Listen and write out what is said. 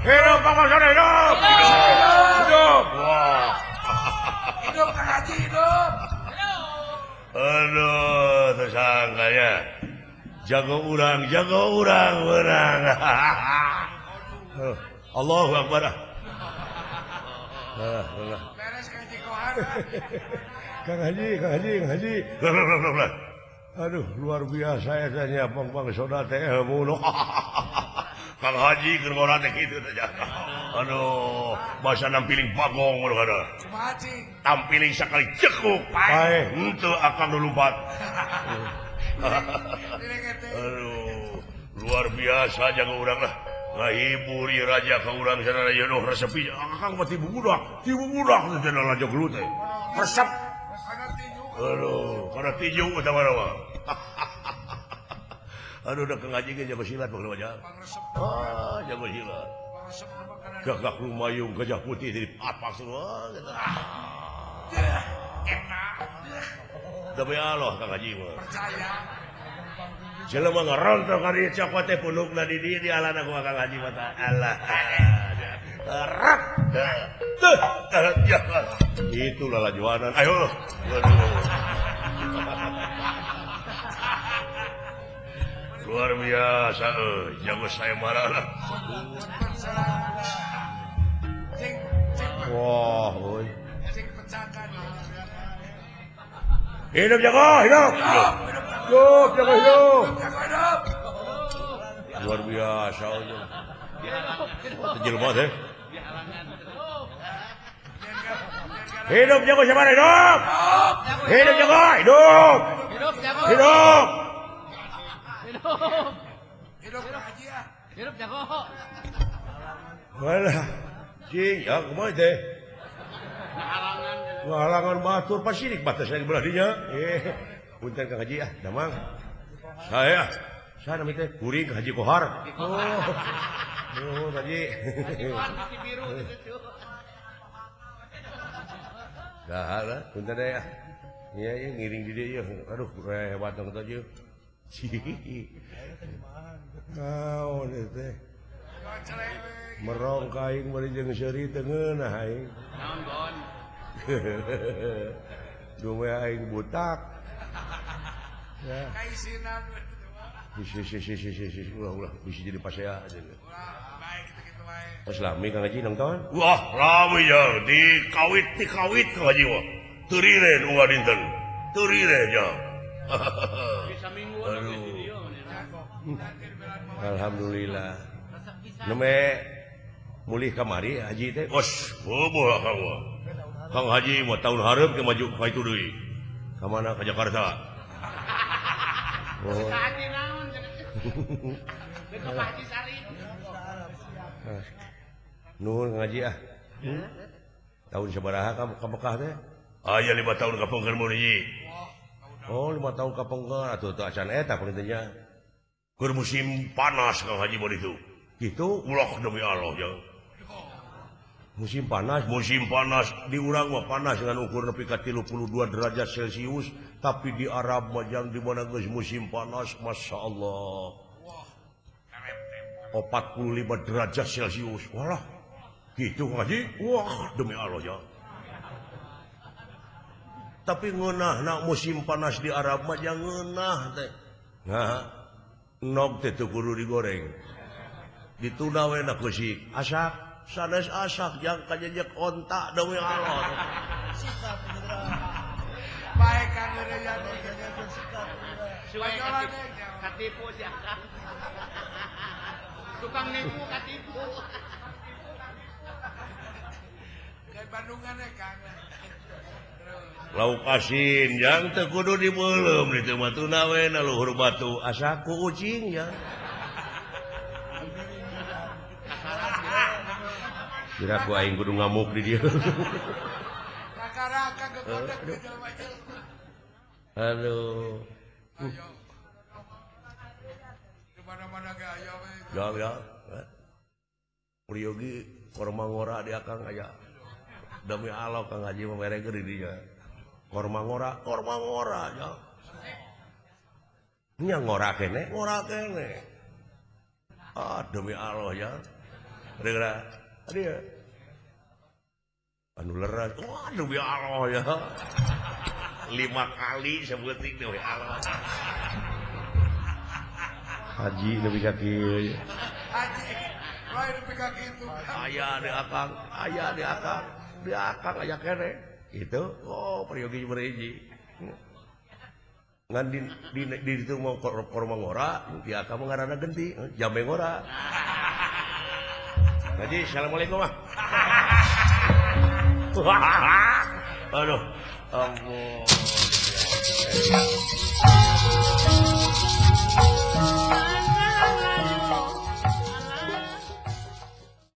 Hidup Bang Soda, hidup. Hidup. Wah. Hidup Kang Haji, hidup. Aduh, tersangkanya. Jago urang menang. Allahu Akbar. Beres Kang Haji Kohar. Kang Haji, Kang Haji, Kang Haji. Aduh, luar biasa ya nya Bang Soda teh ilmu. Kang Haji keur ngora teh kitu teh. Aduh, basa nampiling bagong ngono kada. Kumaha cing? Tampiling sakali cekuk. Paeh, henteu akang nu lumpat. Aduh, luar biasa jago urang lah. Ngahibur ieu raja ka urang sana ieu nuh resep akang mah ti bubudak teh cenah raja gelut teh. Resep. Aduh, kana tinju eta mah. Aduh, udah Kang Haji ge jago silat mah aja. Ah, jago silat. Gagak lumayung gajah putih jadi papak semua gitu. Enak. Demi Allah Kang Haji mah. Percaya. Jelema ngarontok ka dieu cokot teh punukna di dieu di alana ku Kang Haji mah tah. Alah. Rak. Tuh, ya. Itulah lajuanan. Ayo. Luar biasa, jago saya marah lah. Wah, oi. Hidup jago, hidup. Hidup, jago hidup. Luar biasa, oi. Jelema teh. Hidup jago siapa hidup? Hidup jago, hidup. Hidup. Hidup Haji ah. Hidup jago. Walah, cing, ya kumaha teh? Ngahalangan batur pasirik batas lagi belah dinya. Punten Kang Haji ah, damang. Saya nami teh kuring Kang Haji Kohar. Oh. Oh, tadi. Haji biru Dah lah, punten deh ah. Iya, iya ngiring di dieu. Aduh, hebat dong tadi. Naon teh? Merong ka aing bari jeung seuri teu ngeunah aing. Naon gon? Duwe aing butak. Ya. Kaisinan. Si ulah bisa jadi pasea aja. Ulah, baik kitu-kitu wae. Geus lami Kang Haji nonton? Wah, lami ya dikawit Kang Haji mah. Teu riren unggal dinten. Teu riren ya. Bisa mingguan di dieu. Alhamdulillah. Neme mulih kamari Haji teh. Os, boboh Kang mah. Kang Haji mah tahun hareup ke maju ka itu deui. Ka mana? Ka Jakarta. Oh. Ka Haji naon cenah? Ka Haji Sarip. Nuhun Kang Haji ah. Tahun sabaraha ka Mekah teh? Aya 5 tahun ka Pengker mun hiji. Oh, 5 tahun ka Pengker atuh teu acan eta pangintennya. Keur musim panas Kang Haji mah ditu. Kitu ulah demi Allah ya. Musim panas di urang mah panas dengan ukur nepi ka 32 derajat Celcius, tapi di Arab mah jang di mana geus musim panas, Masya Allah. 45 derajat Celcius. Walah. Gitu Kang Haji. Wah, demi Allah ya. Tapi ngeunah musim panas di Arab mah jang ngeunah teh. Nah, nog teh teu kudu digoreng. Dituna we na keusik. Asak sanes asak jang kajejek onta demi Allah. Sikap bae kan katipu si akang. Tukang nipu katipu. Kayak Bandungan ya Kang. Lauk asin jang teu kudu dibeuleum ditu mah tuna we na luhur batu asak ku ucing ya. Kira ku aing kudu ngamuk di dieu. Raka-raka gegodeg di jelema-jelema. Aduh. Ayo. Di mana-mana ge aya we. Ya ya. Priyogi korma ngora di akang aya. Demi Allah Kang Haji mah merekeun di dinya. Korma ngora ya. Nya ngora kene, ngora kene. Ah demi Allah ya. Geura dia. Anu leres. Wah demi Allah ya. 5 kali sebutin demi Allah. Haji nepi ka kieu. Haji lain nepi ka kitu. Aya di akang, aya di akang, di akang aya kene. Itu oh priyogi berhiji. Ngan di ditu mau korma ngora, di akang mah ngaranna genti, jambe ngora. Haji, assalamualaikum ah. Aduh, ampun.